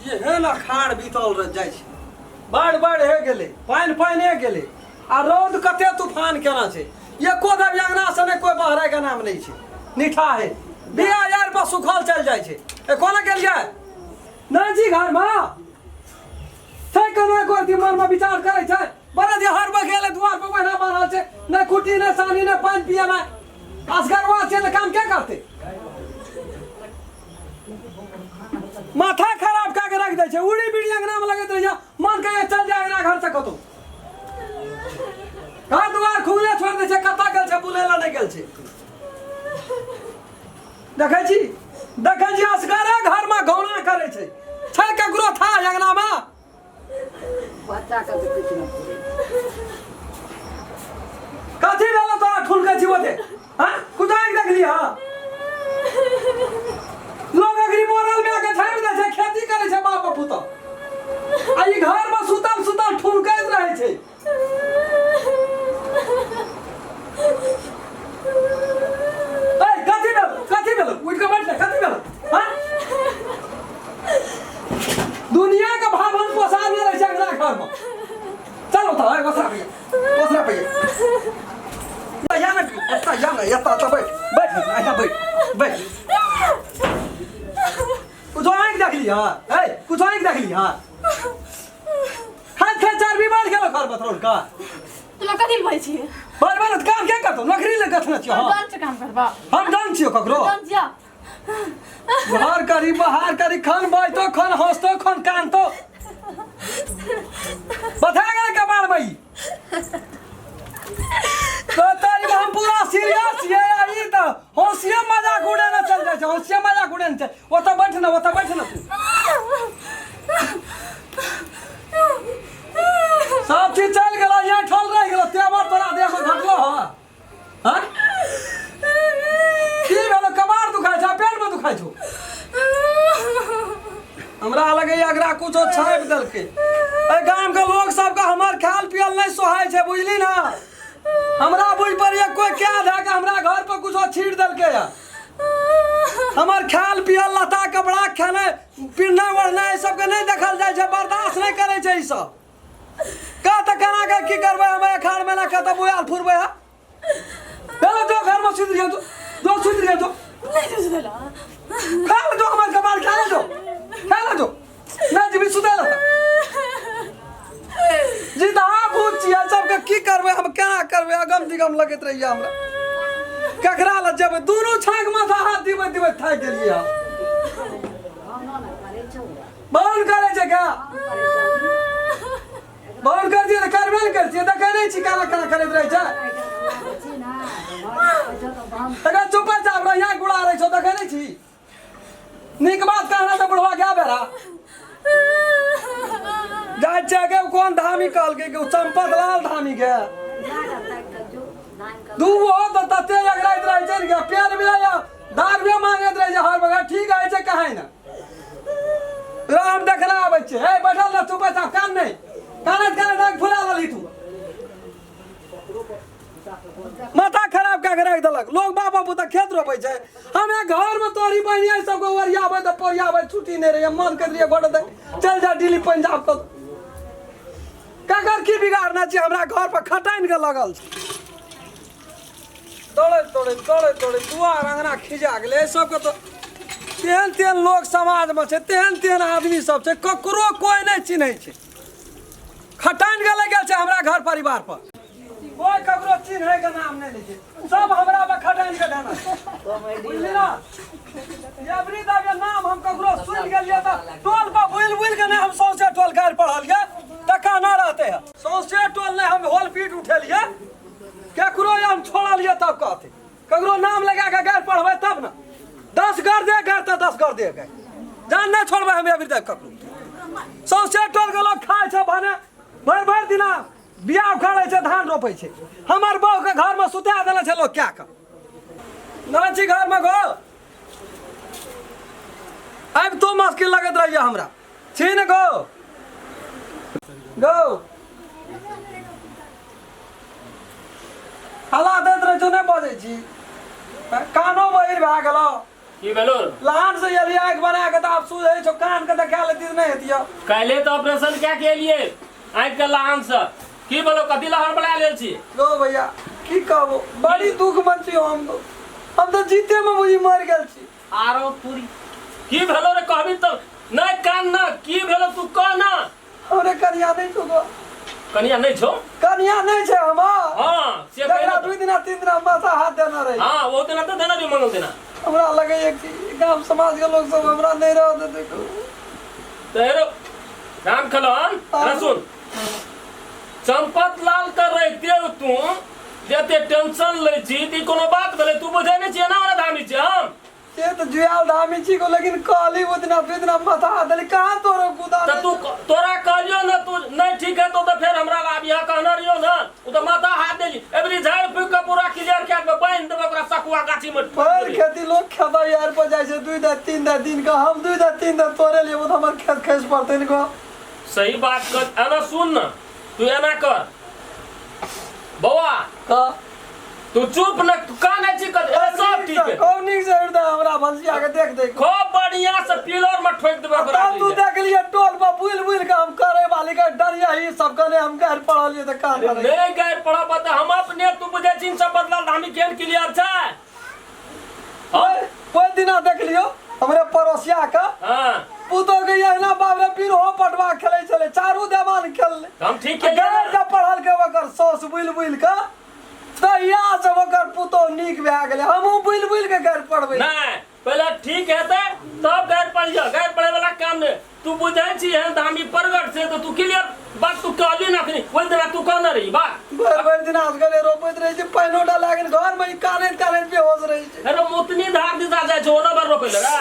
एहन अखाड़ बीतल रह जाइ छै, बाढ़ि बाढ़ि हे गेलै, पानि पानिए गेलै, आ रौद कते तूफान केना छै। एको दब अंगना से नहि कोइ बहराइके नाम नहि छै। निठा है बिया यार पर सुखल चलि जाइ छै। ए कोना गेलियै नहि छी घरमे छै, केना कोइ मनमे विचार करै छै। बड़ा जे हर बघेले दुआर पर बहिना बान्हल छै, नहि कुटी नहि सानी नहि पानि पियेनाइ, असगरवा छै तऽ काम के करतै? माथा खराब कए के रख दै छै। उड़ी बीड़ी अंगना में लगैत रहैया, मन कहिया चल जाए अंगना घर से कतौ। घर दुआर खुले छोड़ दै छै, कतऽ गेल छै बुलै लए नहि गेल छै। देखै छी, देखै छी, असगरे घर में घौना करै छै। छै ककरो था अंगना में? बच्चा के तऽ किछु नहि पुरै। कथी भेलो तोरा ठुनकै छी ओते? हाँ, कुछ आँखि देखली? हाँ, लोग अगरी मरल में आके झाड़ि दै छै, खेती करै छै बाप पुतौ, आ ई घर में सुतल सुतल ठुनकैत रहै छै। ए कथी भेल? कथी भेल? उठि कऽ बैठ ले। कथी भेल? हाँ, दुनिया के भावन पोसाने रहै छै अंगना घर में। चलो तऽ ओसरा भैया, ओसरा भैया, या ना एता, या ना एता, एता बैठ, बैठ ऐसा बैठ, बैठ। कुछो आँखि देखली? हाँ, ए कुछो आँखि देखली? हाँ, खाइत खाइत चार बीमार गेलो घर में तोड़ का। तोरा कथी बोलै छी? बार बार काम क्या करतो? नौकरी ले गथना छियो? हाँ, डन से काम करबा। हम डन छियो ककरो? डन जा। घर करी, बाहर करी, खन बैठो, खन हंसतो, खन कानतो, बता गेल कपार में ई। तो तारी में हम पूरा सीरियस छियै, आ ई तऽ हंसिए मजाक उड़ेने चल जाइ छै, हंसिए मजाक उड़ेने चल। ओतऽ बैठ न, ओतऽ बैठ न तू। सब चीज चल गेलो, यहाँ ठल रहि गेलो। तेवर तोरा देह में घटलो हँ? हाँ, की भेलो? कबार दुखाइ छौ? पेट में दुखाइ छौ? हमरा लगैया एकरा कुछो छापि देलकै। एहि गाम के लोग सबके हमर खायल पियल नहि सोहाइ छै, बुझली ना? हमरा बुझ पड़ैया कोई क्या धऽ के हमरा घर पर कुछो छीट देलकै या। हमर खायल पियल, लत्ता कपड़ा, खेनाइ पिन्हनाइ ओढ़नाइ, ई सबके नहि देखल जाइ छै, बर्दाश्त नहि करै छै ई सब। कह तऽ केना के की करबै हम? अखाड़ मेला कतऽ बुआल फुरबै? है चलो, जो घर में सुति रहियो, जो जो सुति रहियो जो। नहीं सुतला। खा ले जो, हमर कपार खा ले जो, खा ले जो। नहि जेबी सुतै लए जी तऽ अहाँ भूत छियै सबके। की करबै हम, केना करबै? अगम दिगम लगैत रहैया हमरा। ककरा लग जेबै? दुनू छाँक माथा हाथ दिबै दिबै थाकि गेलियै हम। हम न करै छौ। बन्द करै छै क्या? हम करै छौ। बन्द कर दियै तऽ करबे ने करै छियै। देखै नहि छी केना केना करैत रहै छै? छी ना घर तऽ हम तकर चुपे चाप रहिया, गुड़ा रहै छौ। देखै नहि छी? नीक बात कहना तऽ बुढ़वा गया बेरा जाइ छै के। कोन धामी कहलकै कि ओ चंपत लाल धामी के दू हो तऽ तते अगराइत रहै छै ने कि पेड़ भी या दारुए मांगैत रहै छै हर बगल। ठीक है छै, कहै ने राम देखला आबै छै। हे, बैठल रह चुपे चाप, कान नहि कानैत कानैत आँखि फुला लेलही तू। माथा खराब कए के राखि देलक। लोग बाप बाबू तऽ खेत रोपै छै, हमे घर में तोरी बहिनी सबके ओरियाबै तऽ पोरियाबै छुट्टी नहि रहैया। मन कर रहियै गोटे चल जा दिल्ली पंजाब कऽ। ककर की बिगाड़ना छै? हमरा घर पर खटानि के लगल छै। दौड़ैत दौड़ैत दौड़ैत दौड़ैत दुआर अंगना खिजा गेलै। एहि सबके तऽ तेहन तेहन लोग समाजमे छै, तेहन तेहन आदमी सब छै, ककरो कोइ नहि चिन्है छै। खटानि के लागि गेल छै हमरा घर परिवार पर। कोइ ककरो चिन्है के नाम नहि लै छै, सब हमरा पर खटानि के देना छै। बुझली ना? एवरी दा के नाम हम ककरो सुनि गेलियै तऽ टोल पर बुलि बुलि के नहि हम सौंसे टोल गारि पढ़लियै तका ना रहते है। सौंसे टोल नहि हम होल पीट उठेलियै, ककरो हम छोड़लियै तब कहते ककरो नाम लगा के गारि पढ़बै तब ने। 10 घर दे गारि तऽ 10 घर दे गारि, जान नहि छोड़बै हम एवरी दा ककरो। सौंसे टोल के लोग खाइ छै भने, भरि भरि दिना बियाह करै छै, धान रोपै छै, हमर बहू के घर में सुता देने छै लोग क्या कऽ। ना छी घर में गो, आब तो मुश्किल लगैत रहैया हमरा। छी ने गो? गो हला दैत रहै छौ, नहि बजै छी, कानो बहिर भए गेलौ। की की भेलो? लहान से यदि आँखि बना के तऽ आब सुझै छौ, कान के देखा लेती तऽ नहि हेतियौ। काल्हि तऽ ऑपरेशन कए के एलियै आँखि के लहान से। की भेलो, कथी लहान बना लेल छी? लो भैया, की कहबो, बड़ी दुख में छी हम तो। हम तऽ जीते में बुझी मर गेल छी। आरो पूरी की भेलो रे, कहबी तऽ नहि कान ना। की भेलो तू कह ना। हमरे कनिया नहीं छौ गो। कनिया नहीं छौ? कनिया नहीं छै हमर। हाँ, से जकरा कहिना। 2 दिना 3 दिना माथा हाथ देना रहे। हाँ, वो दिना तऽ देना भी मंगल दिना। हमरा लगैए कि गाम समाज के लोग सब हमरा नहीं रह देते। तऽ हेरो राम खलन हाँ। सुन, चंपत लाल कर रहिते हो तू जते टेंशन लै छी तऽ ई कोनो बात भेलै? तू बुझै नहि छियै ना, हमरा धामी छियै हम। से तऽ जुआल धामी छी को, लेकिन कहली वो दिना 2 दिना माथा हाथ देली, कहाँ तोरो गुदा। तऽ तू तोरा कहलियो ना, तू नहीं ठीक है तो फेर हमरा लाब यहाँ कहने रहियो ना। उ तऽ माथा हाथ देली, एबरी झाड़ फूक के पूरा क्लियर कए के बान्हि देबै ओकरा सकुआ गाछी में। भरि खेती लोग खेता यार पर जाइ छै 2 दा 3 दा दिन का, हम 2 दा 3 दा तोड़े लिए तऽ हमर खेत खसि पड़तै ने गो। सही बात कर। एना सुन ना, तू एना कर बौआ। का? तू चुप न, तू कानै छी कर, ए, सब ठीक है। कौन नीक से हृदय हमरा भंसिया के देख देख। खूब बढ़िया से पिलर में ठोक देबै ओकरा। तब तू देख लिये टोल पर बुलि बुलि के हम करे वाली के डरिया ही सब कने हम गारि पड़लिए तऽ कान करे। नहीं गैर पड़ा बता हम अपने। तू बुझै छी सब बदला धामी केहन क्लियर छै हम। कोई दिना देख लियो हमरे पड़ोसिया के पुतोह के एहिना बाप रे बिरहो पटवा खेलै छलै, चारू देवान खेललै। हम ठीक के गारि के पढ़ल के ओकर साउस बुलि बुलि के, तहिया से ओकर पुतोह नीक भए गेलै। हमहूँ बुलि बुलि के गारि पढ़बै। नहीं, पहले ठीक हेतै तब गैर पढ़ियो, गैर पढ़े वाला काम नहीं। तू बुझै छी एहन धामी प्रगट छै तऽ तू क्लियर बात तू कहली ना अखनी, ओहि दिना तू कहने रही बात। भरि भरि दिन असगरे रोपैत रहै छै, पानिओ डाला गेल घरमे ई कानैत कानैत बेहोश रहै छै। अरे मोतनी धार दिशा जाइ छै, ओना बार रोपै लगा।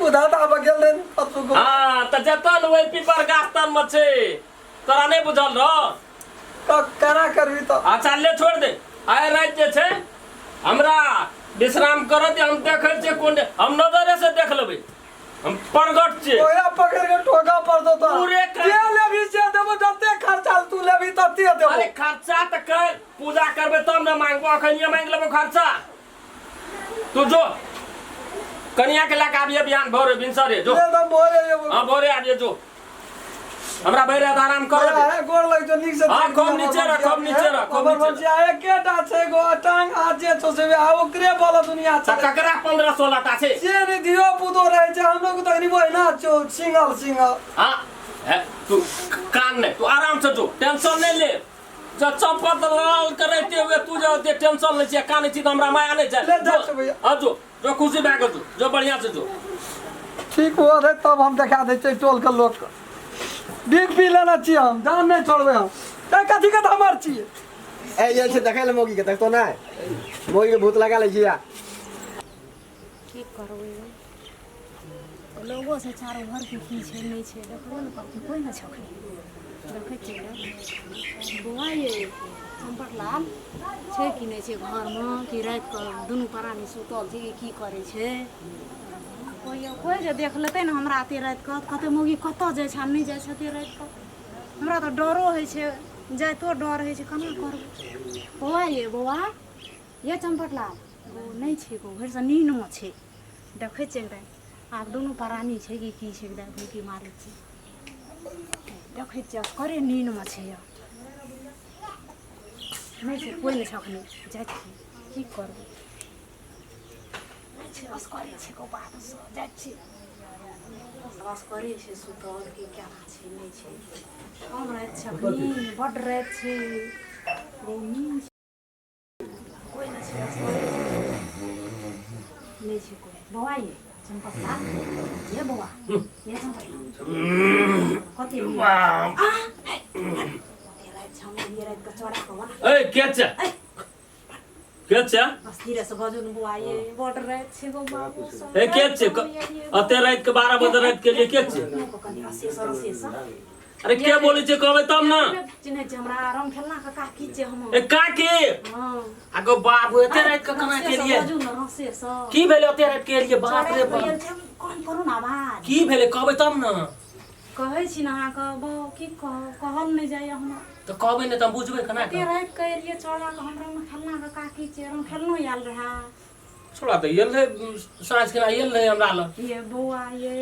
उधा तऽ आब गेल रहै पशु को। हाँ, तऽ जतन ओहि पीपर गाछ तर मे छै, तोरा नहि बुझल रह? केना करबी तऽ? अच्छा ले, छोड़ दे। आइ राति जे छै हमरा विश्राम करत, हम देखै छियै कोन, हम नजरे से देख लेबै, हम प्रगट छियै। ओकरा पकड़ के ठोका पड़तो तोरा। पूरे जे लेबी से देबो, जते खर्चा तू लेबी तते देबो। अरे खर्चा तऽ कर, पूजा करबै तब ने मांगबो, अखनिये मांगि लेबो खर्चा। तू जो कनिया के लए के आबिये बिहान भोरे भिनसरे जो। ले तऽ भोरे एबो। हाँ, भोरे आबिये जो, हमरा भरि राति आराम कर बड़ा है, गोर लग जो नीक से। हाँ, देख खूब लिअ नीचे हमर रख, खूब भंसिया नीचे के। रख, खूब हमर नीचे भंसिया एकेटा छै गो, टांग हाथ जे छौ से आ ओकरे बल दुनिया तऽ छै। ककरा 15-16 टा छै? से नहि, धियो पुतो रहै छै, हमलोग तऽ अखनी ओहिना छौ सिंगल सिंगल। हाँ है, तू कान नहीं, तू आराम से जो, टेंशन नहीं ले। जब चंपत लाल करते हुए तू जो जे टेंशन ले छियै, कानै छी तऽ हमरा माया नहि छै। ले जा छै भैया। हाँ, जो जो, खुशी भए कऽ जो, जो बढ़िया से जो। ठीक हुआ रहे तब हम देखा दै छियै टोल के लोग के। बिग पी लेने छियै हम, जान नहि छोड़बै हम। ए कथी के तऽ हमर छियै। ए ये छै देखै ले मौगी के, देखतो नहि, मौगी के भूत लगा लै छियै। की करबै, लोगो से चारू भरके की छै नहि छै देखबो ने करतै। कोइ नहि छै अखनी, देखै छियै ने। बौआ ये चम्पट लाल छै कि नहि छै घरमे, कि रातिके दुनू प्राणी सुतल छै कि की करै छै? कोइ कोइ जे देख लेतै ने हमरा एते रातिके तऽ कहतै मौगी कतऽ जाइ छै आ नहि जाइ छै एते रातिके। हमरा तऽ डरो होइ छै, जाइतो डर होइ छै। केना करबै बौआ ये? बौआ ये चम्पट लाल, ओ नहि छै गो, भरिसँ नीनमे छै। देखै छियै एकदम आब दुनू प्राणी छै कि की छै, एकदम भूखी मारै छै। देखै छियै असगरे नीनमे छै, नहि छै, कोइ नहि छै अखनी। जाइ छियै, की करबै? नहि छै, असगरे छै गो बाधसँ। जाइ छियै, असगरे छै सुतल कि केना छै नहि छै। कम राति छै अखनी, बड्ड राति छै गो, नीन छै, कोइ नहि छै, असगरे छै, नहि छै कोइ। बौआ ये चम्पा, ये बौआ ये चम्पा, कति नीन? आ, हे, कति राति छ ये रातिके चढा कऽ बना। ए के छै, के छै? अस्थिर से बजू ने बौआ ये, बड राति छै गो बाबू सब। ए के छै अते राति के 12 बजे राति के लिए के छै? कनि असेसर असेसर। अरे के बोलै छै, कहबै तब ने। चिन्है छै हमरा, राम खेलना के काकी छै हम। ए काकी? हँ। आगो बाबू, एते राति के केना के लिए? बजू ने रसे से। की भेलै, एते राति के लिए? बाप रे बाप। कम करू ने आवाज। की भेलै, कहबै तब ने। कहै छी ने अहाँके बौ, की कहब, कहल नहि जाइए हमरा। तऽ कहबै ने तऽ हम बुझबै केना? एते राति के एलियै चढ़ा कऽ, हमरा खेलना के काकी छै, राम खेलनो आयल रहए। छोड़ा तऽ आयल रहै, साँझ के आयल रहै हमरा लग। ये बौआ ये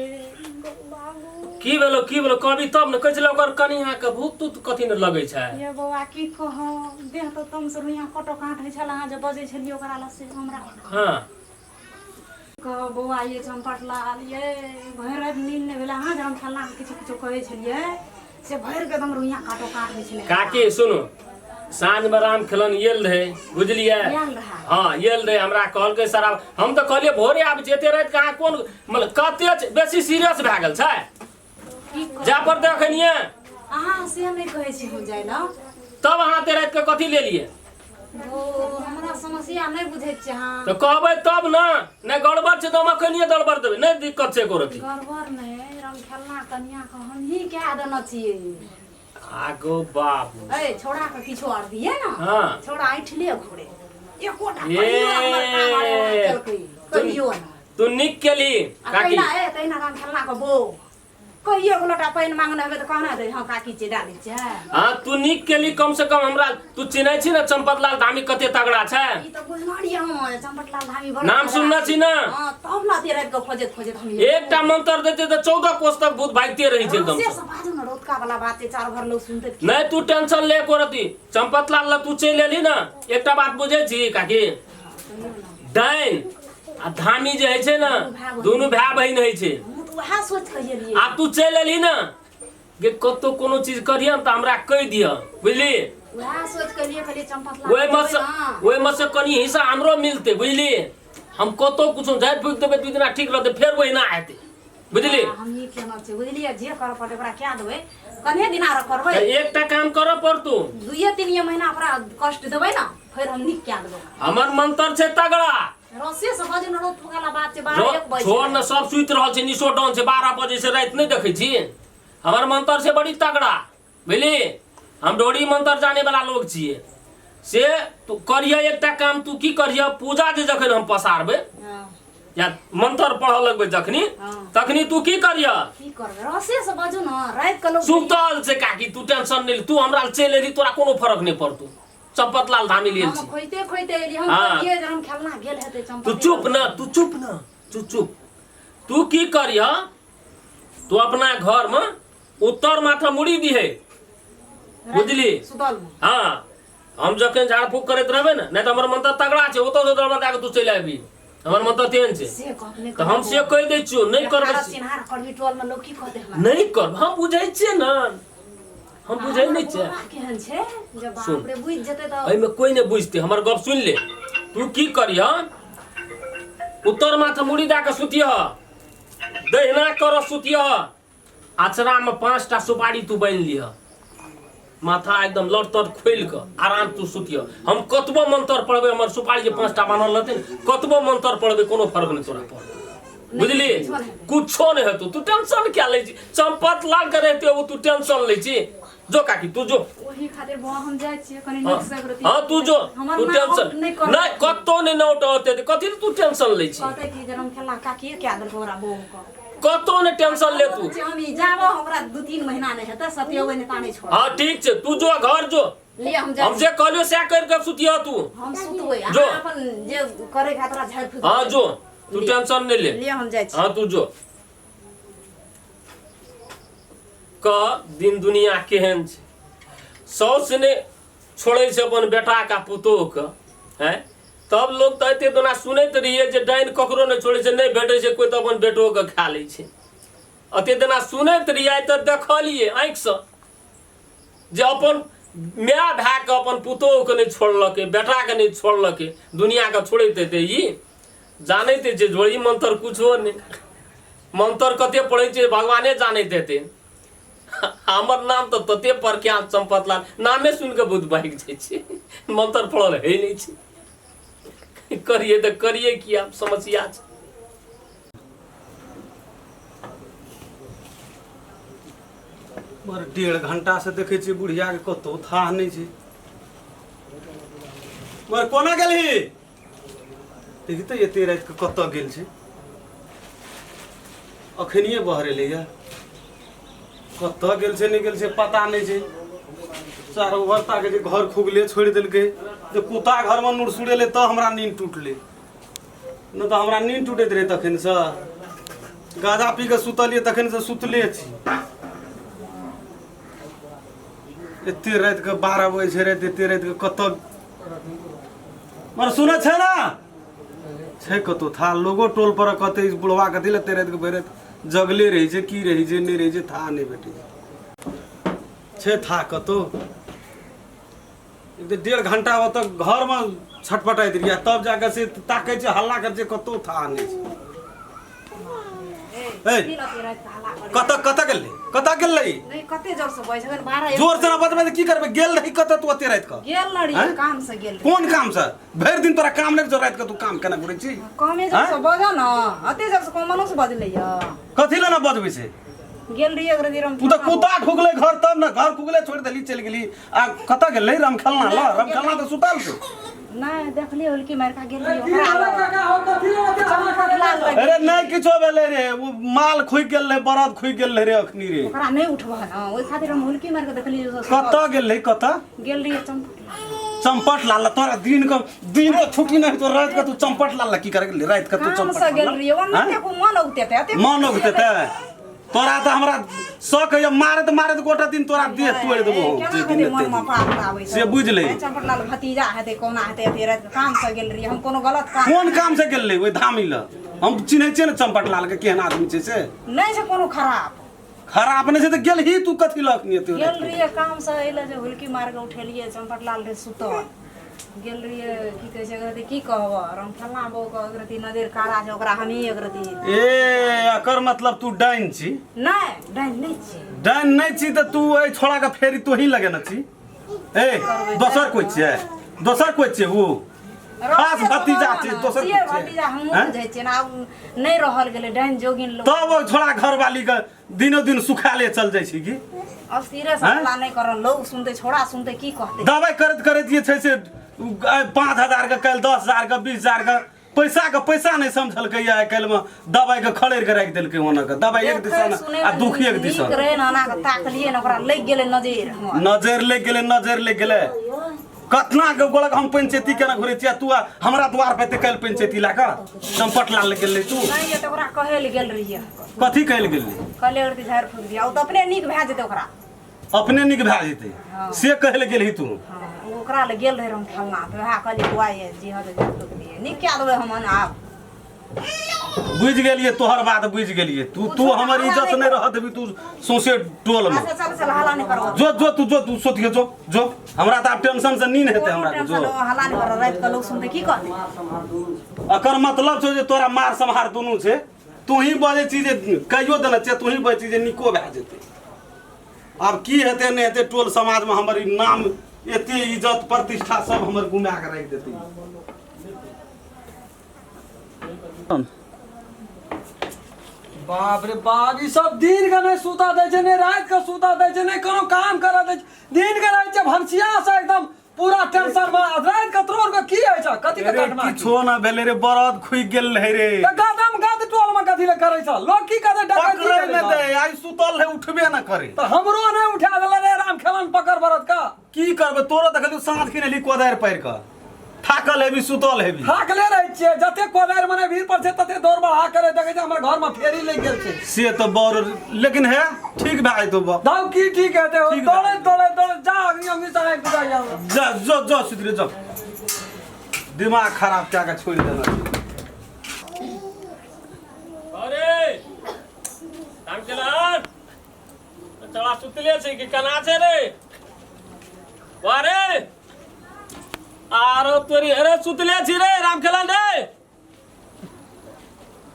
बाबू। की भेलो, की भेलो कहबी तब ने। कहै छलै ओकर कनियाके भूत तूत कथी ने लगै छै। ये बौआ की कहौ, देह तऽ तम से रुइया कटो काट होइ छल अहाँ जे बजै छलियै ओकरा लग से हमरा। हाँ। कहो बौआ ये चम्पट लाल ये भरि राति नींद नहि भेलै। अहाँ जे हम खेलना किछु किछु कहै छलियै से भरि के एकदम रुइया काटो काट होइ छलै। काकी सुनू, साँझमे राम खेलन आयल रहै, बुझलियै? आयल रहै। हाँ आयल रहै, हमरा कहलकै शराब। हम तऽ कहलियै भोरे आबै छी, एते राति कहाँ कोन मतलब कते बेसी सीरियस भए गेल छै। की कहू? जाय पड़तै अखनिये। अहाँ से नहि कहै छी हम जाय लए। तब अहाँ एते राति के कथी लेलियै? ओ हमरा समस्या नहि बुझै छियै अहाँ। तऽ कहबै तब ने। नहि गड़बड़ छै तऽ हम अखनिये गड़बड़ देबै, नहि दिक्कत छै एको रत्ती। गड़बड़ नहि, रमखेलना कनिया के हमही कए देने छियै। आगो बाबू। ए छौड़ा के किछो आर दिए ना। हाँ। छौड़ा ऐठले घोड़े एकोटा ए। कहियो हमर काम आरे वहाँ केलकै कहियो ना। तू नीक केली आ काकी। तहिना ए तहिना राम खेलना के बो कहियो एक लोटा पानि मांगने हेबै तऽ कहना दे हँ काकी छै दए दै छै। हाँ तू नीक केली, कम से कम हमरा तू चिन्है छी ने चंपतलाल धामी कते तगड़ा छै। ई तऽ बुझना रहियै हम चंपतलाल धामी बड़ नाम तगड़ा सुनने छै। छी ने? हँ तब ने अते राति कऽ खोजैत खोजैत हम एकटा मंत्र देते तऽ 14 कोस तक भूत भागिते रहै छै एकदम से से। सब बाजू ने रौतका वाला बात छै, चारू भर लोग सुनते। नहीं तू टेंशन ले एको रति, चंपतलाल ला तू चलि एली ने। एकटा बात बुझै छी काकी, डाइन आ धामी जे होइ छै ने दुनू भाय बहिन होइ छै। हम तऽ उएह सोचि कऽ एलियै। आब तू चलि एलही ने जे कतौ कोनो चीज करियह तऽ हमरा कहि दिअ, बुझली? उएह सोचि कऽ एलियै, कहलियै चंपतलाल ओहिमे से जेबै ने। ओहिमे से कनि हिस्सा हमरो मिलतै, बुझली? हम कतौ कुछो झाड़ि फूकि देबै, दू दिना ठीक रहतै, फेर ओहिना हेतै, बुझली? हम ई केना छै बुझलियै, जे करऽ पड़तै ओकरा कए देबै, कने दिना रह करबै। तऽ एकटा काम करऽ पड़तौ, 2-3 महीना ओकरा कष्ट देबै ने, फेर हम नीक कए देबै। हमर मंत्र छै तगड़ा। रसे से बजू ने, रौत वाला बात छै, 12 1 बजे छोड़ ने, सब सुति रहल छै, निशो डाउन छै, 12 बजे से राति नहि देखै छी। हमर मंत्र छै बड़ी तगड़ा, बुझली? हम डोरी मंत्र जाने वाला लोग छियै। से तू करिह एकटा काम, तू की करिह, पूजा जे जखन हम पसारबै या मंत्र पढ़ऽ लगबै जखनी तखनी तू की करिह? की करबै, रसे से बाजू ने, राति के लोग सुतल छै काकी, तू टेंशन नहि ले, तू हमरा लग चलि एली तोरा कोनो फरक नहि पड़तौ। चंपतलाल धामी लेल हम छी। खोइते खोइते एली हम। हाँ। कहलियै जे हम खेलना गेल हेतै चंपत। तू चुप न, तू चुप न, तू चुप। तू की करिह, तू अपना घर में उत्तर माथा मुड़ी दिहे, बुझली? सुतल में। हाँ, हम जखन झाड़ फूक करैत रहबै ने, नहि तऽ हमर मन तऽ तगड़ा छै, ओतऽ से दरबार दए कऽ तू चलि आबी, हमर मन तऽ तेहन छै। से गप नहि। तऽ हम से कहि दै छियौ, नहि करबै से। चिन्हार करबी टोल में लोग की कहतै हमरा? नहि करब, हम बुझै छियै ने, हम बुझै नहि छियै। हमर केहन छै जे सुन। बाप रे बुझि जेतै तऽ। एहिमे कोइ नहि बुझतै, हमर गप सुनि ले। तू की करिह, उत्तर माथा मुड़ी दए कऽ सुतिह, दहिना कर सुतिह, अचरामे 5टा सुपारी तू बान्हि लिह, माथा एकदम लट तट खोलि कऽ आराम तू सुतिह। हम कतबो मंत्र पढ़बै, हमर सुपारी जे 5टा बान्हल रहतै ने, कतबो मंत्र पढ़बै कोनो फर्क नहि तोरा पड़तौ, बुझली? कुछो नहि हेतौ, तू टेंशन किया लै छी? चंपत लाल के रहते ओ तू टेंशन लै छी। जो काकी, तू जो। ओही खातिर बौआ हम जाइ छियै कनि नीक से एकरती। हाँ तू जो। हमर तू माँ टेंशन नहि करतै। नहि, कतौ नहि नौट औतै तऽ कथी लए तू टेंशन लै छी? कहतै कि जे हम खेलना काकिए कए देलकै ओकरा बौआ के। कतौ नहि टेंशन ले तू। हम ई जाबो ओकरा 2-3 महीना नहि हेतै सतेबै नहि ता नहि छोड़बै। हाँ ठीक छै, तू जो घर जो। ले हम जाइ। हम जे कहलियौ सएह करि कऽ सुतिह तू। हम सुतबै। जो। अहाँ अपन जे करे के तोरा झाड़ि फूक। हाँ जो, तू टेंशन नहि ले। ले हम जाइ छी। हाँ तू जो। क दिन दुनिया केहन छै, साउस ने छोड़ै छै अपन बेटाके आ पुतोहके हैं। तब लोग तऽ एते दोना सुनैत रहियै जे डाइन ककरो नहि छोड़ै छै, नहि भेटै छै कोइ तऽ अपन बेटोके खा लै छै। एते दिना सुनैत रहियै, आइ तऽ देखलियै आँखिसँ जे अपन माय भायके अपन पुतोहके नहि छोड़लकै, बेटाके नहि छोड़लकै, दुनिआँके छोड़ैत हेतै ई? जानैत छै झोरी मंत्र कुछो नहि, मंत्र कते पढ़ै छै भगवाने जानैत हेतै। हमर नाम तऽ तते प्रख्यात चंपत लाल, नामे सुनि कऽ भूत भागि जाइ छै, मंत्र पढ़ल होइ नहि छै। करियै तऽ करियै की, आब समस्या छै। मगर 1.5 घंटा से देखै छियै बुढ़िया के कतहु थाह नहि छै। मगर कोना गेलही? देखी तऽ एते राति के कतऽ गेल छै, अखनिये बहरेलै या, कतऽ गेल छै नहि गेल छै पता नहि छै। चारू भर ताके जे घर खुगले छोड़ि देलकै, जे कुत्ता घरमे नुरसुरेलै तऽ हमरा नींद टूटलै। नहि तऽ हमरा नींद टूटैत रहै तखनसँ गाजा पी कऽ सुतलियै तखनसँ सुतले छी एते रातिके 12 बजे छै राति एते रातिके कतऽ मगर सुनै छै ने छै कतौ था लोगो टोल पर कहतै बुढ़वा कथी लए एते रातिके भरि राति जगले रहै छै की रहै छै नहि रहै छै था नहि भेटै छै छै था कतौ एक तऽ 1.5 घंटा ओतऽ घरमे छटपटाइत रहियै तब जाकऽ से ताकै छै हल्ला करै छै कतौ था नहि छै ए कतऽ कतऽ गेलै कतऽ गेलै नहीं कते जोर से बजै छै 12 जोर से ना बजबै तऽ की करबै गेल रही कतऽ तू ओते राति कऽ गेल न रही काम से गेल कोन काम से भरि दिन तोरा काम नहि राति कऽ तू काम केना घुरै छी कमे जोर से बज न अते जोर से कम मनुष्य बजलै य कथी लए ना बजबै छै गेल रही अगर देर तू तऽ कुत्ता ठुकलै घर तब ने घर खुगले छोड़ि देली चलि गेली आ कतऽ गेलै रामखेलना ल रामखेलना तऽ सुतल छै नहीं देखलिए हुलकी मार के गेल रही की भेलै काका हो कथी लए ओते हल्ला करै ओकरा अरे नहि किछो भेलै रे ओ माल खुगि गेल रहै बरद खुगि गेल रहै रे अखनी रे ओकरा नहीं उठबह न ओहि खातिर हम हुलकी मार के देखलिए जे सुतल। कतऽ गेल रहै कतऽ गेल रही चंपट चम्पट लाल तोरा दिन के दिन के छुट्टी नहीं तो रात के तू चम्पट लाल की करे गेली रात के तू काम चम्पट से गेल लाल? रही ओना हाँ? को मन उगते ते अते मन उगते ते तोरा तऽ हमरा शक होइए मारैत मारैत गोटा दिन तोरा देह तोड़ि देबो हम, केना जे दिन हेतै एतै मनमे पाप आबै छै से बुझि ले। चम्पट लाल भतीजा हेतै कोना हेतै अते राति के काम से गेल रही हम कोनो गलत काम कोन काम से गेल रही ओहि धामी लए हम चिन्है छियै ने चम्पट लाल के केहन आदमी छै से नहि छै कोनो खराब खराब नहि छै तऽ गेल ही तू कथी लऽ अखनी एते गेल रहियै काम से अयलै जे हुलकी मारि कऽ उठेलियै चम्पट लाल रे सुतल गेल रहियै की कहै छै एकरती की कहब राम फल्लाँ बहूके एकरती नजरि कारा छै ओकरा हमही एकरती ए एकर मतलब तू डाइन छी नहि डाइन नहि छी डाइन नहि छी तऽ तू एहि छोड़ा के फेरी तोही लगेने छी ए दोसर कोइ छियै दोसर कोइ छियै उ खास भतीजा छै दोसर छियै कोइ छियै भतीजा हमहूँ हैं? बुझै छियै ने आब नहि रहल गेलै डाइन जोगिन लोक तब ओ छोड़ा घरवाली के दिनो दिन सुखाले चल जाइ छै की अस्थिरे से हैं? हल्ला नहि करल लोग सुनते छोड़ा सुनते की कहते दवाइ करैत करैत जे छै से 5000 के काल्हि 10,000 के 20,000 के पैसा के पैसा नहि समझलकै आइ काल्हिमे दवाइ के खड़ेर के राखि देलकै ओना के दवाइ एक दिसन आ दुख एक दिसन नीक रहे ने ओना के ताकलियै ने ओकरा लागि गेलै नजर हमर नजर लागि गेलै नजर लागि गेलै कतना के गोलक हम पंचायती केना घुरै छियै तू हमरा द्वार पे काल्हि पंचायती लए कऽ चम्पट लाल गेलै तू नहि तऽ ओकरा कहै लए गेल रहियै कथी कहै लए गेलै कहलियै ओकरा झाड़ि फूक दिया ओ तऽ अपने नीक भए जेतै ओकरा अपने नीक भए जेतै से कहै लए गेलही तू हँ ओ ओकरा लए गेल रहै हम फलना तऽ वएह कहलियै बौआ ये जी हँ तऽ झाड़ि फूक दियै नीक कए देबै हम आब बुझि गेलियै तोहर बात बुझि गेलियै तू तू हमर इज्जत नहि रह देबी तू सौंसे टोल में अच्छा चल चल हल्ला नहि करब जो जो तू जो तू सोतिए जो जो हमरा तऽ आब टेंशन से नींद हेतै हमरा कोनो जो टेंशन हल्ला नहि करब राति कऽ लोक सुनतै की कहतै एकर मतलब छौ जे तोरा मार सम्हार दुनू छै तू ही बजै छी जे कहियो देने छियै तू ही बजै छी जे नीको भए जेतै आब की हेतै नहि हेतै टोल समाजमे हमर ई नाम एते इज्जत प्रतिष्ठा सब हमर गुमा कऽ राखि देतै बाप रे बाप ई सब दिन के नहीं सुता दै छै नहीं रात के सुता दै छै नहीं कोनो काम करा दै छै दिन के रहै छै भनसिया से एकदम पूरा टेंशन में आ रात के तोड़ के की होइ छै कथी के अरे कटमा किछो ना भेलै रे बरद खुगि गेल रहै रे तऽ गदम गद टोल में कथी ले करै छै लोग की कहतै डकैती पकड़ै करै नहि छै। दै आइ सुतल रहै उठबे ना करे तऽ हमरो नहि उठा देले रे राम खेलन पकड़ बरद का की करबै तोरो देखलियौ साँझ किने ली कोदारि पारि कऽ थाकल हेबी सुतल हेबी थाकले रहै छियै जते कोदारि मने भीड़ पर छै तते दौड़ बढ़ा करे देखै छै हमर घर में फेरी लागि गेल छै से तऽ बड़ लेकिन हे ठीक भए जेतौ बा दाउ की ठीक हेतै हो ठीक बा। दौड़ैत दौड़ैत दौड़ैत जा अग्नि अग्नि से आगि बुझाइ जाउ जा जो जो सुधरे जो दिमाग खराब कए कऽ छोड़ि देना छै अरे रामचलन चला सुतले छै कि केना छै रे अरे आरो तोरी अरे सुतले छी रे रामखेलन रे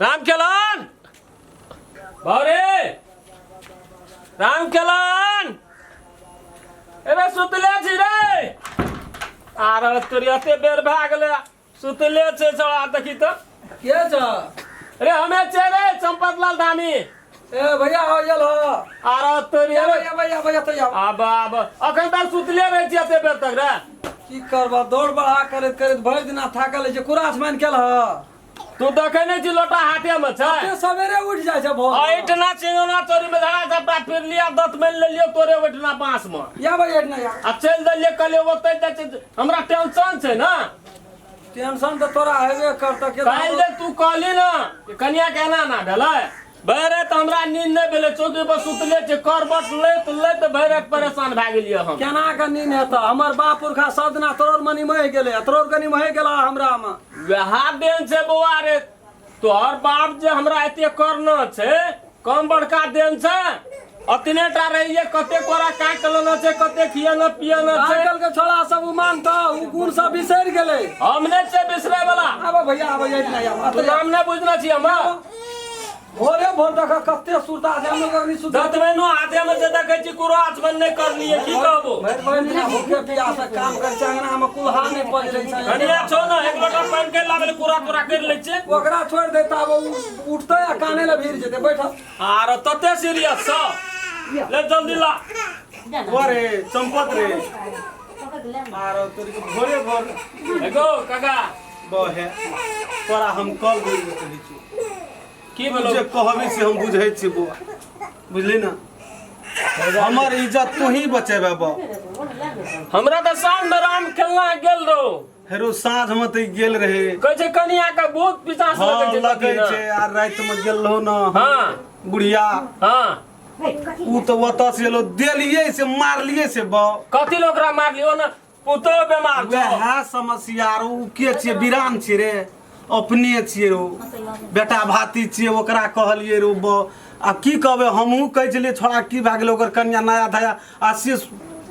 रामखेलन बारे रामखेलन अरे सुतले छी रे आरो तोरी एते बेर भए गेलै सुतले छै छौड़ा देखी तऽ के छ अरे हमे छै रे चंपत लाल धामी ए भैया हो गेल हो आरो तोरी या भैया भैया भैया तो या आब आब अखन तक सुतले रहै छी एते बेर तक रे की करबा दौड़ बढ़ा करैत करैत भरि दिना थाकल रहै छै कुरास मान केल ह तू देखै नहि छी लोटा हाथे मे छै ते सवेरे उठ जाइ छै भोर एहिठिना चिंगना चोरी में धरा झपटा फिर लिया दत मेल लेलियो तोरे ओहिठिना बांस में या भैया ना या आ चलि देलियै कहलियै ओतै जाइ छै हमरा टेंशन छै ने टेंशन तऽ तोरा हेबे करतऽ के काल्हि जे तू कहली ना कि कनिया के एना ना भेलै भरि राति हमरा नींद नहि भेलै चौकी पर सुतले छै करबट लैत लैत भरि राति परेशान भए गेलियै हम केना के नींद हेतऽ हमर बाप पुरखा सब दिना तोरोर मनी महि गेलै तोरोर कनी महि गेला हमरा मे वएह देन छै बौआ रे तोहर बाप जे हमरा एते करना छै कम बड़का देन छै अतने टा रहिए कते कोरा काट लेना छै कते खियाना पियाना छै आजकल के छोड़ा सब उ मानता उ गुण सब बिसरि गेलै हम नहि छै बिसरै वाला आबो भैया आबो जाइत नहि आबो तू नाम नहि बुझना छी हमर भोरे भोर देख कते सुरता छै हम लोग अखनी सुतल दतमैनो हाथे में जे देखै छी कुरो आचमन नहि करलिए की कहबो भरि भरि दिना भूखे प्यासे काम करै छै अंगना मे कुल्हा नहि पजरै छै कनिया छौ ने एक लोटा पानि के लाबे कुरा तुरा करि लै छै ओकरा छोड़ि दे ताब उ उठतै आ काने लए भिड़ जेतै बैठल आर तते सीरियस छ ले जल्दी ला अरे चंपत रे आरो तोरी के भोरे भोर एगो काका बहे तोरा हम कल दिन में कहै छी की तू भेलो जे कहबी से हम बुझै छी बौआ बुझली ना हमर इज्जत तू ही बचेबे बा हमरा तऽ साँझ में राम खेलना गेल रहो हेरो साँझ में तऽ गेल रहे कहै छै कनिया के बहुत पिसास हाँ लगै छै लगै कथी छै ने। आ राति में गेल रहो ना हाँ बुढ़िया हाँ ऊ तऽ ओतऽ से एलो देलियै से मारलियै से बा कथी लोक ओकरा मारलियो ने पुतोह बेमार छौ वएह समस्या आरो उ के छियै बिरान छियै रे अपने छियै रो बेटा भाती छियै ओकरा कहलियै रो ब आ की कहबै हमहूँ कहै छलियै छोड़ा की भए गेलै ओकर कनिया नया धया आ से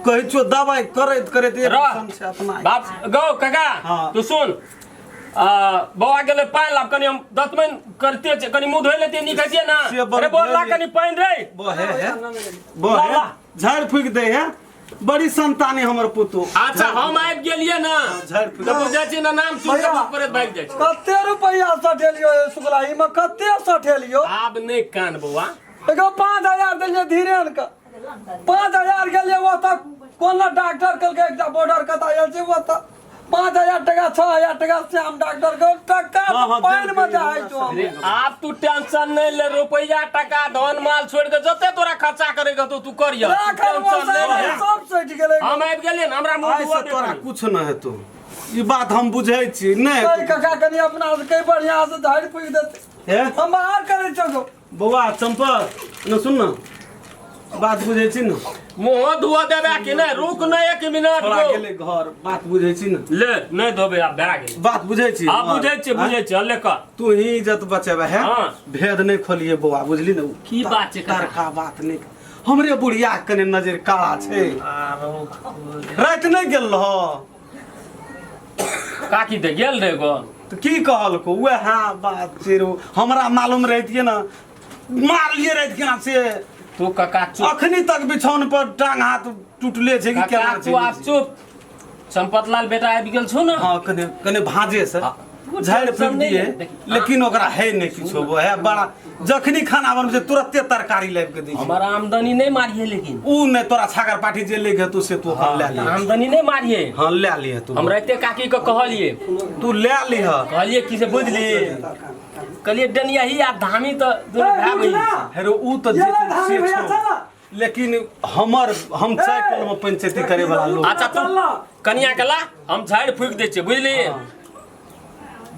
कहै छियौ दबाइ करैत करैत एक रह। किस्म से अपना बाप गौ काका हाँ। तू सुन आ, बौआ गेलै पानि लाब कनि हम दतमनि करते छै कनि मुँह धोइ लेतियै नीक हेतियै ना से बड़ अरे बोल ला धोइ कनि पानि रे बहे है बहे ला। झाड़ि फूकि दै है बड़ी संतान है हमर पुतोह अच्छा हम आबि गेलियै ना झाड़ि फूकि तऽ बुझै छी ना नाम सुनि भैया। कऽ भूत प्रेत भागि जाइ छै कते रुपैआ सठेलियो शुक्ला ई कते सठेलियो आब नहि कान बौआ एगो 5,000 देलियै धीरेन के 5,000 गेलियै ओतऽ कोनो डॉक्टर कहलकै एकटा बॉर्डर कतऽ आयल छै ओतऽ 5,000 टका 6,000 टका श्याम डॉक्टर के टका हाँ, हाँ, पानि मे देलकै, जाइ छौ हम। रे, आब तू टेंशन नहीं ले रुपया टका धन माल छोड़ के जते तोरा खर्चा करे के हेतौ तू करिय राखल टेंशन नहीं ले। सब सटि गेलै हम आबि गेलियै ने हमरा मुँह आइ धुआ से दे तोरा कनी। कुछ न हेतौ ई बात हम बुझै छी नहि कहि काका कनि अपना से कहि बढ़िया से झाड़ि फूकि देतै हे हम बाहर करै छौ गो। बौआ चंपक न सुन न बात बुझै छी न मुँह धुआ देबे कि नहि रुक नहि एक मिनट छोड़ा गो। गेलै घर बात बुझै छी न ले नहि धोबे आब भए गेलै बात बुझै छी आब बुझै छियै बुझै छियै ले कर तू ही इज्जत बचेबे है हाँ। भेद नहि खोलिए बौआ बुझली ने की बात छै काका? तरका बात नहि हमरे बुढ़िया के कने नजर काला छै राति नहि गेल रहो काकी तऽ गेल रहे गो तऽ की कहलको वएह बात छै रो हमरा मालूम रहितियै ने मारलिए रहित केना से तू काका चुप अखनी तक बिछौन पर टांग हाथ टूटले छै कि काका केना तू आब छै चुप संपत लाल बेटा आबि गेल छौ ने हाँ कने कने भाजे से हाँ। झाड़ि टेंशन फूक नहि दिए ले, देखी। लेकिन ओकरा है नहि किछो है बड़ा जखनी खाना बनबै छै तुरते तरकारी लाबि के दै छै हमर आमदनी नहि मारिए लेकिन उ नहि तोरा छागर पाठी जे ले तू से तू अपन लए लिह आमदनी नहि मारिए हाँ लए लिह तू हम राइते काकी के कहलिए तू लए लिह कहलिए की से बुझली कहलिए डनिया ही आ धामी तऽ दुनू भाय बहिन छै। हेरो उ तऽ ये जे ले धामी से भैया, छौ। चल। लेकिन हमर हम चारि टोल में पंचायती करे वाला लोग अच्छा तू चल ना। कनिया के ला हम झाड़ि फूकि दै छियै बुझली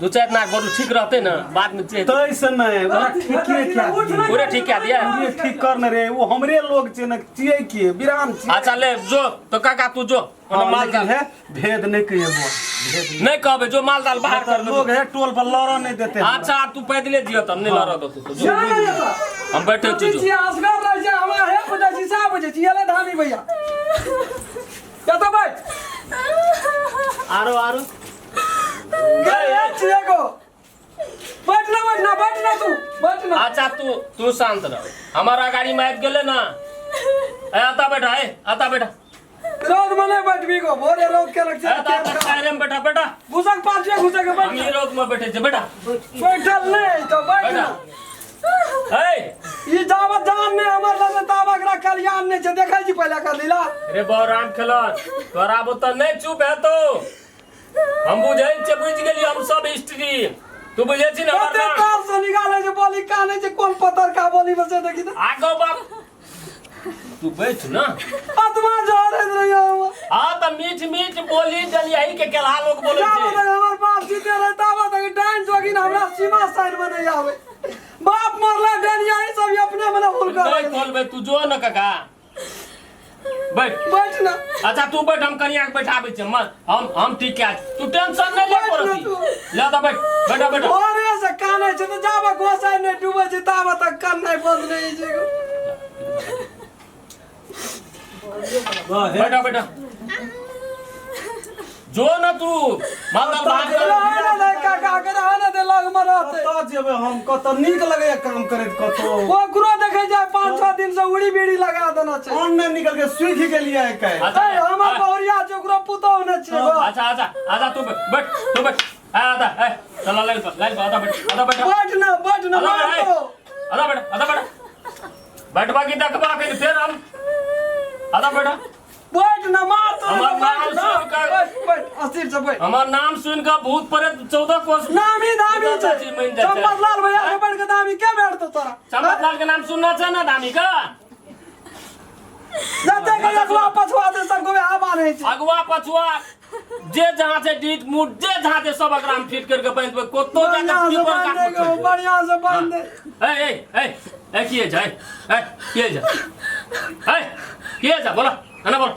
दू चारि नाक गोरू ठीक रहतै ने बाद में जे तै से नहि ओकरा ठीके क्या उठ ना। पूरे ठीक कए दिया पूरे ठीक कर ने रे वो हमरे लोग छै ने छियै के विराम छियै अच्छा ले जो तो काका तू जो ओना हाँ, माल लेकिन दाल है भेद नहीं कहिए बुआ भेद नहीं कहबे जो माल दाल बाहर नहीं। कर लोग है टोल पर लड़ नहीं देते हमरा। अच्छा तू पैदले जियो तब नहीं लड़ दो तू जो जा ना एतऽ। हम बैठे छी सोचै जो छियै, असगर रहै छै, हमरा हे बुझै छी, सएह बुझै छी। एलै धामी भैया। एतऽ बैठ। आरो आरो गे, छियै गो। बैठ ना, बैठ ना, बैठ ना तू, बैठ ना। अच्छा तू तू शांत रह हमारा गाड़ी में आबि गेले ना ए आता बैठा ए आता बैठा रौद में नहीं बैठबी गो, भोरे रौद के लग ए आता छै। आता टायरे में बैठा बैठा घुसक पाछुए घुसक के हम बैठ। ई रौद में बैठे छे बैठा बैठल नहि तऽ बैठ बैठा ना। ए ई जावत जान नहि हमर लग ताबा एकरा कल्याण नहि छै देखै छी पहिले कर लीला रे बौराम खेलन तोरा बुते नहीं चुप हेतो हम बुझै छियै बुझि गेलियै हम सब हिस्ट्री तू बुझै छी ने हमर कते नाम? तार से निकालै छै बोली कानै छै कोन पतर का बोली में से देखी तऽ आगो बाप तू बैठ ना आत्मा जहरैत रहियो हमर। हाँ तऽ मीठ मीठ बोली डलियाही के केलहा लोग बोलै जाबे छै तक हमर बाप जीते रहे ताबत तक डाइन जोगिन हमरा सीमा साइड में नहीं आवे। बाप मरला डाइन यही सब अपने मने भूल कर नहीं खोलबे तू जो न काका बैठ बैठ ना। अच्छा तू बैठ हम कनिया के बैठाबै छियै मन हम ठीक कए तू टेंशन नहीं ले बैठ पड़ती ना तू। ले तऽ बैठ बैठ बैठ भोरे से कानै छै तऽ जाबे गोसाइ नहि डूबै छै ताबे तक काननाइ बंद नहि होइ छै। बैठ बैठ जो न तू मालदार भाग कर। रहै ना दे काका के रहै ना दे लग में रहते। कतऽ जेबै हम कतऽ नीक लगैया काम करैत कतौ ओकरो देखै जाय 5-6 दिन से उड़ी बीड़ी लगा देना छै। अन्न नहि निकल के सूखि गेलियै आइ अच्छा ए हमर बहुरिया छै ओकरो पुतोह नहि छै गो। अच्छा अच्छा अच्छा तू बैठ तू बैठ आ आदा ए चल लाइन पर आदा बैठ आदा बैठ बैठ ना बैठ ना आदा मार बैठ दो। आदा बैठ आदा बैठ बैठबा की देखबा के फेर हम आदा बैठ बैठ ना मार तो हमर नाम बैठ ना। सुन कर- बैठ बैठ अस्थिर से बैठ। हमर नाम सुन के भूत प्रेत 14 कोस नामी दामी छै। चीज मानि जाइ छै। चंपत लाल भैया के बैठ के दामी के बैठतो तोरा? चंपत लाल के नाम सुनना छै ना दामी का? जते के अगुआ पछुआ दे सबको आ बान्है छै। अगुआ पछुआ जे जहाँ से डीट मुट जे जहाँ से सब एकरा में फिट करके बांधि देबै कतौ बढ़िया जाके से पीपर बांध दे काट गो, बढ़िया से बांध दे। ए ए ए ए की छै ए की छै ए की छै बोला ना बोल।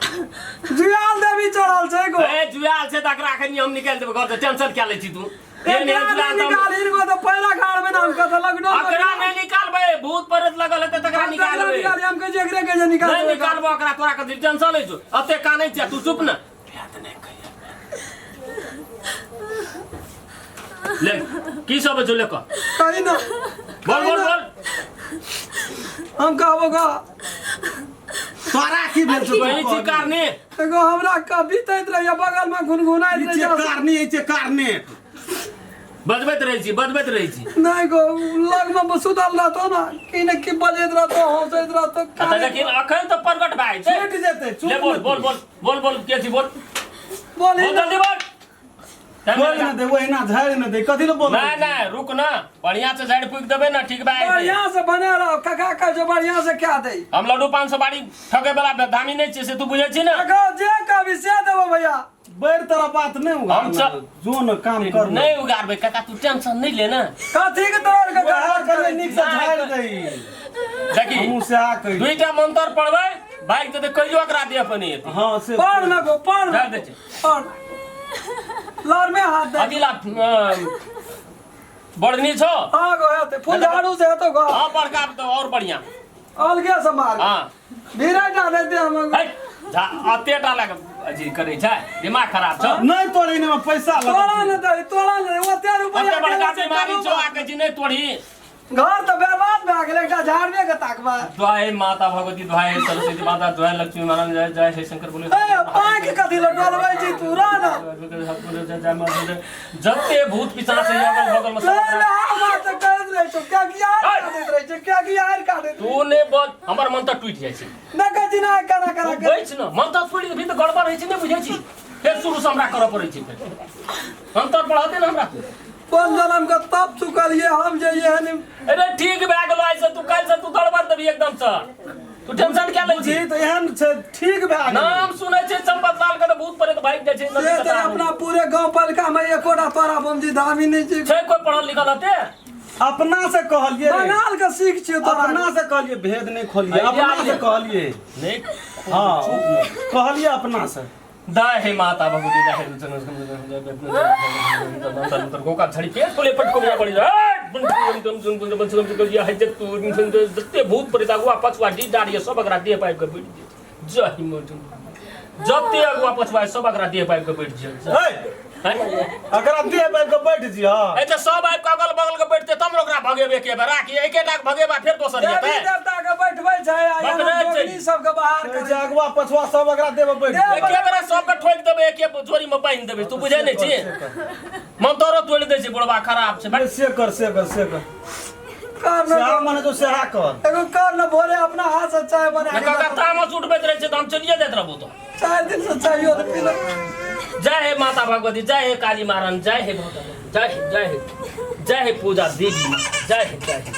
जुआल देवी चढ़ल छै गो। ए जुआल छै त एकरा अखन हम निकालि देबै घर से टेंशन क्या लै छी तू? एकरा नहि निकाल इनको तऽ पैरा घाड़ में नाम कथ लगनो एकरा नहि निकालबै भूत प्रेत लगल हेतै तकरा निकालबै। निकाल हम कहै छियै एकरे कहै छै निकाल नहि निकालबो एकरा तोरा कथी टेंशन लै छौ एते कानै छै तू चुप न ले की सब छौ ले कह कही ना बोल बोल बोल हम कहबो गा तोरा की भेल छौ? कहीं छी कारने एगो हमरा कभी तैत रहिए बगल में गुनगुनाइत ई छै रहिए। कारनी ई छै कारनेट बजबैत रहै छी बजबैत रहै छी। नहीं गो लग में सुतल रहतो ना की न की बजैत रहतो हंसैत रहतो। अच्छा लेकिन अखन तऽ प्रगट भए छै छूटि जेतै चुप ले बोल बोल बोल बोल बोल के छी बोल बोली बोल जल्दी बोल। बोल न दे ओहिना झाड़ि न दे कथी ले बोल। नहीं नहीं रुक ना बढ़िया से झाड़ फूक देबे ना ठीक बा बढ़िया से बना रहो काका कह जो बढ़िया से क्या दे। हम लड्डू 500 बारी ठगे वाला धामी नहीं छी से तू बुझै छी ना? काका जे कभी से देबो भैया। बैर तरह बात नहीं उगार हम जो न काम कर नहीं उगारबे काका तू टेंशन नहीं ले ना। कथी के तोर के घर कर नीक से झाड़ि दे देखी हमहूँ सेहा कहि दुईटा मंत्र पढ़बै भाग जेतै कहियो एकरा दे अपन एतै। हां से पढ़ ना गो पढ़ झाड़ि दै छै पढ़ लड़ में हाथ दे। अगिला बढ़नी छौ? हां गो हेतै फूल झाड़ू से हेतौ गो। हां बड़का तो और बढ़िया अलगे से मार। हां भीड़ा डाले दे हम। है झा अते टा लग अजी करै छै दिमाग खराब छौ। नहीं तोड़ी ने में पैसा लगा तोड़ा न दे तोड़ा न दे ओते रुपया अते बड़का के बीमारी छौ आ कहै छी नहीं तोड़ी। घर तऽ बर्बाद भए गेलै एकटा झाड़बे के ताकबा। दुआए माता भगवती दुआए सरस्वती माता दुआए लक्ष्मी नारायण जय जय हे शंकर बोले। ए पाँख कथी लए डोलबै छी तू रह ना। जते भूत पिशाच है अगल बगल में सब ले ले हमरा तऽ कहैत रहै छौ क्या की आर काटैत रहै छौ क्या की आर काटैत। तू ने बज हमर मन तऽ टूटि जाइ छै। नहि कहै छी ना केना केना तू बैठ न मन तऽ टूटि भी तऽ गड़बड़ होइ छै नहि बुझै छी फेर शुरू से हमरा करऽ पड़ै छै फेर अंतर पढ़ा दे ना हमरा। कोन जन्म के तप चुकलिए हम जे एहन। अरे ठीक भए गेलो आइ से तू काल्हि से तू गड़बड़ देबही एकदम से तू टेंशन क्या लै छी? बुझी तऽ एहन छै ठीक भए गेल। नाम सुनै छै चंपत लाल के तऽ भूत प्रेत भागि जाइ छै। से तऽ अपना पूरे गांव पालिका में एकोटा तोरा बमजी धामी नहीं छै। छै कोई पढ़ल लिखल हते? अपना से कहलिए बंगाल के सीख छियै तोरा। अपना से कहलिए भेद नहीं खोलिए अपना से कहलिए नहीं हां कहलिए अपना से। दाय हे माता भगवती दाय हे गोका झड़ी पेट खोले पट को पड़ी जते भूत प्रेत अगुआ पछुआ डी डारी सब अगरा देह पाइप के बैठ जे जय मोटू जते अगुआ पछुआ सब अगरा देह पाइप के बैठ जे अगरा देह पाइप के बैठ जी। हां ए त सब आबि के अगल बगल के बैठते तब ओकरा भगेबे के बा राखी एकेटा के भगेबा फिर दोसर जेतै। देवी देवता के बैठबै छै आ जोगनी सब के बाहर करै छै अगुआ पछुआ सब अगरा देह बैठ एके बेरा सब के ठोक देबै एके झोरी में बान्हि देबै तू बुझै नै छी मंतरो तोड़ि दै छै बुढ़बा खराब छै। से कर से कर से कर कर सेहा मने तो सेहा कर एगो कर न भोरे अपना हाथ से चाय बना के काका तामस उठबैत रहै छै त हम चलिए जाइत रहबो तो 4 दिन से चाय और पी ले। जय हे माता भगवती जय हे काली महारानी जय हे भगवती जय हे जय हे जय हे पूजा देवी जय हे जय हे।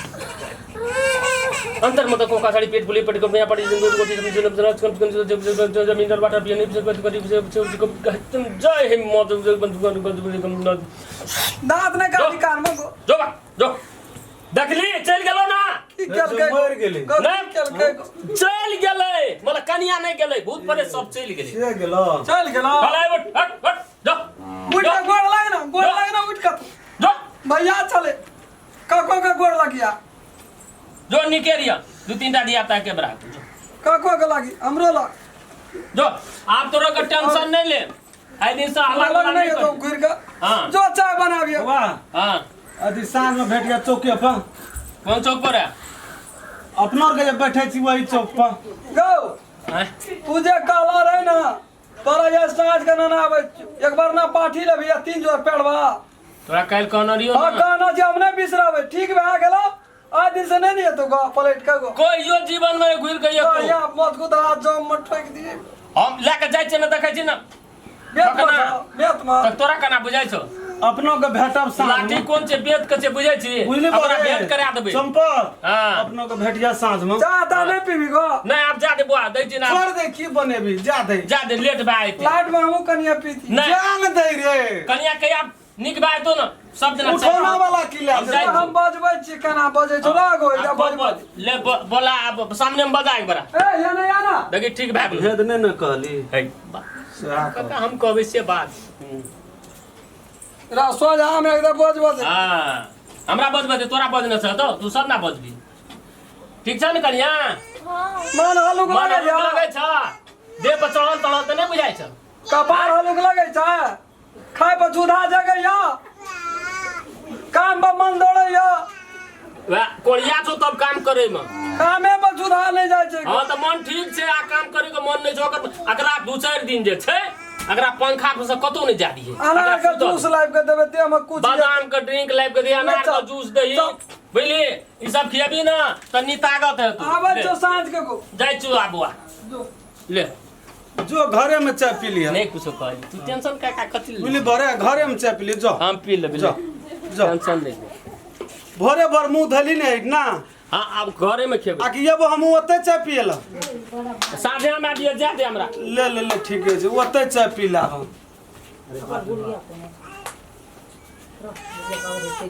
अंतर मत को कासाड़ी पेट फुली पेट को मैं पड़ी जिंदगी को जमीन जमीन दर वाटर पियने जय हे मौत दांत ने काटी कान में गो जो बा जो देखली चलि गेलो ना की केलकै मरि गेलै। गो, की नहि। केलकै गो? चलि गेलै मतलब कनिया नहि गेलै भूत प्रेत सब चलि गेलै से गेलो चलि गेलो भला उठ हट हट जो उठ के गोड़ लाग ना गोड़ लाग ना उठ के जो भैया चले काको के गोड़ लगिया जो निके रिया दू तीन टा दिया ताके बरा काको के लागी हमरो लाग जो आप तोरा के टेंशन नहीं ले आइ दिन से हल्ला लग गुल्ला नहीं नहीं तो करी घुर के हाँ। जो चाय बनाबिए वाह हाँ अथी साँझ में भेट गया चौके पर कोन चौक पर है अपना आरके जे बैठे छी वही चौक पर गो आँय? तू जे कहला रहे ना तोरा ये साँझ के ना आबै एक बार ना पाठी लेबही आ तीन जोर पेड़वा तोरा काल्हि कहने रहियो हाँ ना कहना जे हम नहीं बिसराबै ठीक भए गेलो आज दिन से नहीं नहीं तो गो पलट के गो कहियो जीवन में घुरि के तो एको यहाँ मजबूत हाथ जम में ठोक दिए हम लए के जाइ छियै ना देखै छी ना बेत कखना? में बेत में तऽ तोरा केना बुझाइ छौ अपनो के भेटब साँझ लाठी में कोन छै बेत के छै बुझै छी बुझली ओकरा भेंट करा देबै चंपक हाँ। अपनो के भेटिया साँझ में चाह ताह नहीं पीबी गो नहीं आब जा दे बुआ दै छी ना छोड़ दे की बनेबी जा दे जा दे लेट भए जेतै लाइट में हमहूँ कनिया पीती नहीं जान दे रे कनिया कहिया नीक भए जेतौ ना सब दिना उठौना वाला की ले हम जाइ हम बजबै छी केना बजै छौ ना गो आब जा बोल, बजबै बोल। ले बोला आब सामने में बजा एक बरा ए ये नहीं आना देखी ठीक भए गेलै भेद नहीं ने कहली है बा। सएह कका हम कहबै से बात रा सोझ हम एकदम बज बज हाँ हमरा बजबै दे तोरा बजने छ तो तू सब ना बजबी ठीक छ ने कनिया मन हलुक मन लगै हल्लुक लगै छ छ देह पर चढ़ल तढ़ल तऽ नहि बुझाइ छ कपार हलुक लगै छ खाय पर चूधा जगै या काम पर मन दौड़ै या वएह कोरिया छौ तब काम करे में कामे पर चूधा नहि जाइ छै हाँ तऽ मन ठीक छै आ काम करे के मन नहि छै ओकर अकरा दू चारि दिन जे छै अकरा पंखा पर से कतौ नहि जा दिहे अनार के जूस लाबि के देबै देह में कुछ बादाम के ड्रिंक लाबि के दे अनार के चल, जूस दही चल। बुझली ई सब खियाबी ना तऽ नी ताकत हेतौ आबै ले, छौ साँझ के गो जाइ छौ आब बौआ जो। ले जो घरे में चाय पी लिया नहीं कुछो कहली तू टेंशन का का कथी बुझली भोरे घरे में चाय पी लिया जो हम पी लेबै जो जो टेंशन नहीं ले भोरे भोर मुंह धली नहीं ना हाँ आब घरे में खेबै आ कि एबो हम ओते चाय पिए ला साँझे हम आबिए जा दे हमरा ले ले ले ठीक है ओते चाय पी ला हम गुड़िया कोनो रह, गुड़िया बाबू